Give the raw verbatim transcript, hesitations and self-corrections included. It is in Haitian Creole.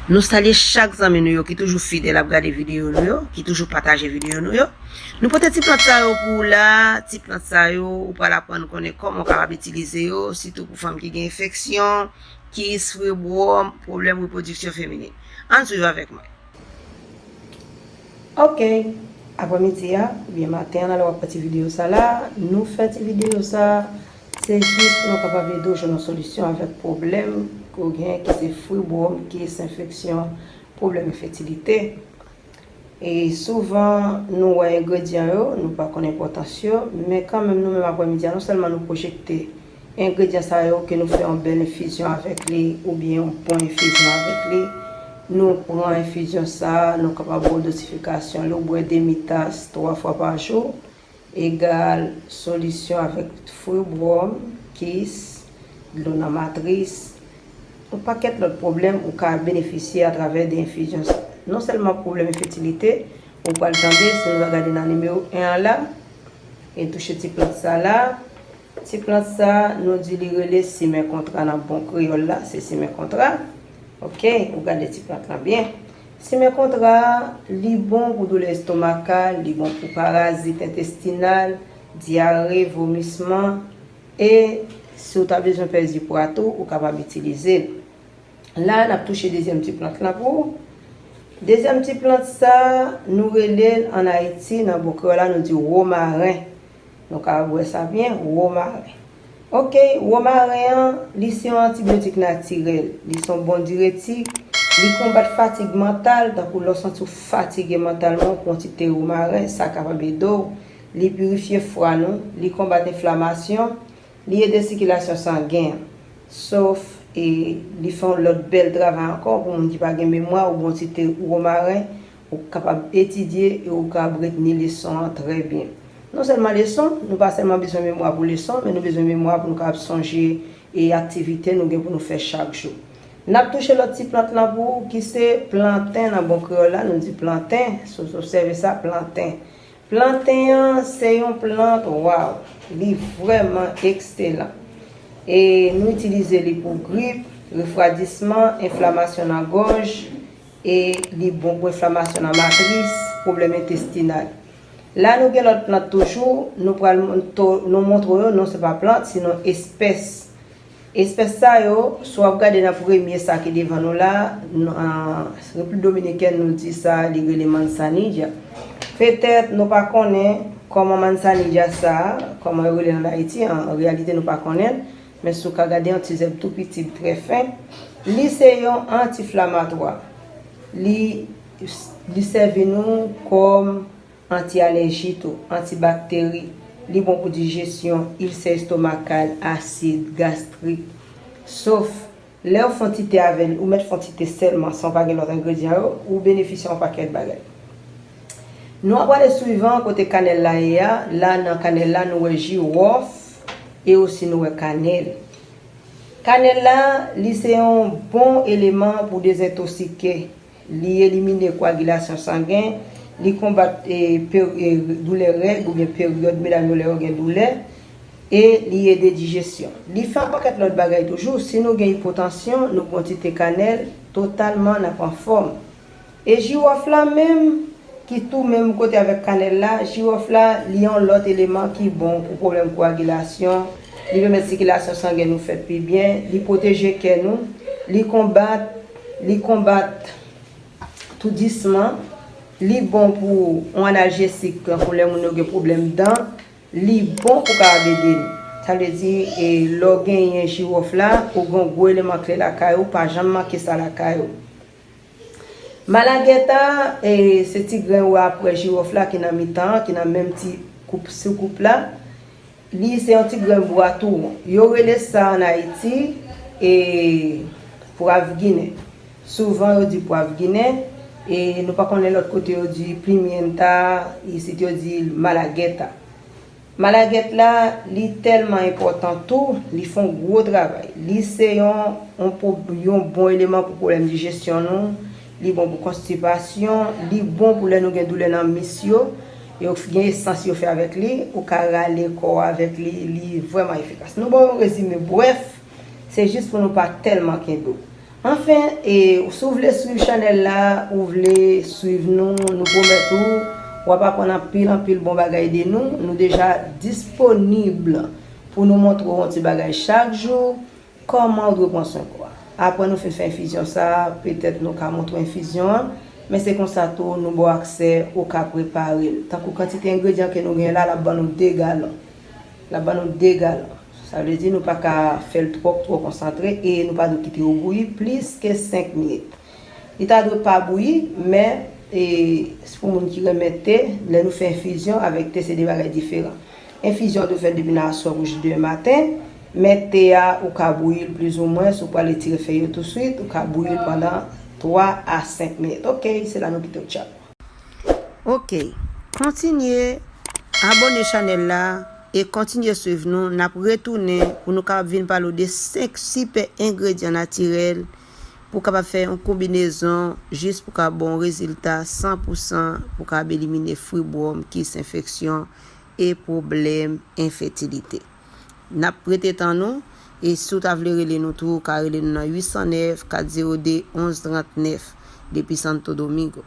Nou salye chak zanmi nou yo ki toujou fidèl ap gade videyo nou yo, ki toujou pataje videyo nou yo. Nou pote ti plant sa yo pou ou la, ti plant sa yo, ou pral aprann konnen kòman w kapab itilize yo, sitou pou fanm ki gen enfeksyon, kis, fibwòm, pwoblèm repwodiksyon feminen. Ann swiv avèk mwen. Ok, aprèmidi a, oubyen maten an, alè w ap wè ti videyo sa la, nou fè ti videyo sa, se jis pou nou kapab ede w jwenn yon solisyon avèk pwoblèm ke w gen, ki se fibwòm, kis, enfeksyon, pwoblèm enfètilite. E souvan, nou wè engredyan yo, nou pa konn enpòtans yo, men kanmenm nou menm aprèmidi a, non sèlman nou pwojekte engredyan sa yo ke nou fè yon bèl enfizyon avèk li, oubyen yon bon enfizyon avèk li. Nou pran enfizyon sa, nou kapab bwè dosifikasyon li, ou bwè demi tas twa fwa pa jou, egal solisyon avèk fibwòm, kis, dlo nan matris, yon pakèt lòt pwoblèm ou ka benefisye atravè de enfizyon sa. Non sèlman pwoblèm enfètilite, ou pral tande, si nou ta gade nan nimewo en an la, e touche ti plant sa la, ti plant sa, nou di li rele simen kontra nan bon kreyòl la, se simen kontra. Ok, ou gade ti plant lan byen. Simen kontra, li bon pou doulè estomakal, li bon pou parazit entestinal, dyare, vomisman, e si w ta bezwen pèdi pwa tou, ou kapab itilize l. La, n ap touche dezyèm ti plant lan pou ou. Dezyèm ti plant sa, nou rele l ann Ayiti, nan bon kreyòl la, nou di womaren. Nou ka wè sa byen, womaren. Ok, womaren an, li se yon antibyotik natirèl. Li se yon bon diretik. Li konbat fatig mantal, tankou lè w santi w fatige mantalman, w pran yon ti te womaren, sa kapab ede w. Li pirifye fwa nou, li konbat enflamasyon, li ede sikilasyon sangen an. Sof, e li fè yon lòt bèl travay ankò pou moun ki pa gen memwa, ou bon ti te womaren, ou kapab etidye e ou kapab retni leson an trè byen. Non sèlman leson, nou pa sèlman bezwen memwa pou leson, men nou bezwen memwa pou nou kapab sonje e aktivite nou gen pou nou fè chak jou. N ap touche lòt ti plant lan pou ou, ki se planten nan bon kreyòl la, nou di planten, si w obsève sa, planten. Planten an se yon plant, waw, li vrèman ekselan. E nou itilize li pou grip, refwadisman, enflamasyon nan gòj, e li bon pou enflamasyon nan matris, pwoblèm entestinal. La nou gen lòt plant toujou, nou pral mon-, to-, nou montre w yo, non se pa plant, sinon espès. Espès sa yo, si w ap gade nan premye sa ki devan nou la, n-, an, Repiblik Dominikèn nou di sa, li rele manzanilla. Petèt nou pa konnen kòman manzanilla sa, kòman yo rele l ann Ayiti, an, an reyalite nou pa konnen l, men si w ka gade yon ti zèb tou piti, trè fen, li se yon anti-enflamatwa. Li, li sèvi nou kòm anti-alèji tou, anti-bakteri, li bon pou dijesyon, ilsè estomakal, asid, gastrik. Sof, lè w fè yon ti te avè l, ou mèt fè yon ti te sèlman, san w pa gen lòt engredyan yo, ou benefisye yon pakèt bagay. Nou ap prale swivan kote kanèl la ye a, la nan kanèl la nou wè jiwòf, e osi nou wè kanèl. Kanèl la, li se yon bon eleman pou dezentosike. Li elimine kwagilasyon sangen, li konbat, e, pe-, e, doulè règ oubyen peryòd medam yo lè yo gen doulè, e li ede dijesyon. Li fè yon pakèt lòt bagay toujou. Si nou gen ipotansyon, nou pran ti te kanèl, totalman n ap anfòm. E jiwòf la menm, ki tou menm kote avèk kanèl la, jiwòf la, li yon lòt eleman ki bon pou pwoblèm kwagilasyon, li pèmèt sikilasyon sangen nou fèt pi byen, li pwoteje kè nou, li konbat, li konbat toudisman, li bon pou yon analjesik, tankou lè moun yo gen pwoblèm dan, li bon pou kapab ede nou. Sa vle di, e, lè w genyen jiwòf la, ou gen yon gwo eleman kle lakay ou, pa janm manke sa lakay ou. Malagèt a, e, se ti grenn ou wè aprè jiwòf la ki nan mitan an, ki nan menm ti koup, soukoup la. Li se yon ti grenn bwa tou won. Yo rele sa ann Ayiti, e, pwav ginen. Souvan yo di pwav ginen, e nou pa konnen lòt kote yo di pimienta, isit yo di malagèt a. Malagèt la, li tèlman enpòtan tou, li fè yon gwo travay. Li se yon, yon po-, yon bon eleman pou pwoblèm dijesyon nou, li bon pou konstipasyon, li bon pou lè nou gen doulè nan mis yo, yo gen esans yo fè avèk li, ou ka rale kò w avèk li, li vrèman efikas. Nou ba w yon rezime brèf, se jis pou nou pa tèlman kenbe w. Anfen, e, si w vle swiv chanèl la, ou vle swiv nou, nou pwomèt ou, w ap aprann anpil, anpil bon bagay de nou. Nou deja disponib pou nou montre w yon ti bagay chak jou, kòman w dwe pran swen kò a. Apre nou fin fè enfizyon sa a, petèt nou ka montre w enfizyon an, men se konsa tou nou ba w aksè, ou ka prepare l. Tankou kantite engredyan ke nou gen la, l ap ban nou de galon. L ap ban nou de galon. Sa vle di nou pa ka fè l twò, twò konsantre e nou pa dwe kite yo bouyi plis ke senk minit. Li ta dwe pa bouyi, men, e, pou moun ki renmen te, lè nou fè enfizyon avèk te, se de bagay diferan. Enfizyon an dwe fèt depi nan aswè pou jis demen maten, men te a, ou ka bouyi l plizoumwen, si w pral etire fèy yo touswit, ou ka bouyi l pandan twa a senk minit. Oke, se la nou kite w, tchao. Oke, kontinye abòne chanèl la e kontinye swiv nou. N ap retounen pou nou kapab vin pale w de senk sipè engredyan natirèl pou w kapab fè yon konbinezon jis pou w kapab bon rezilta san pou san pou w kapab elimine fibwòm, kis, enfeksyon e pwoblèm enfètilite. N ap rete tann ou e si w ta vle rele nou tou, ou ka rele nou nan uit san nèf, kat zewo de, onz trant nèf depi Santo Domingo.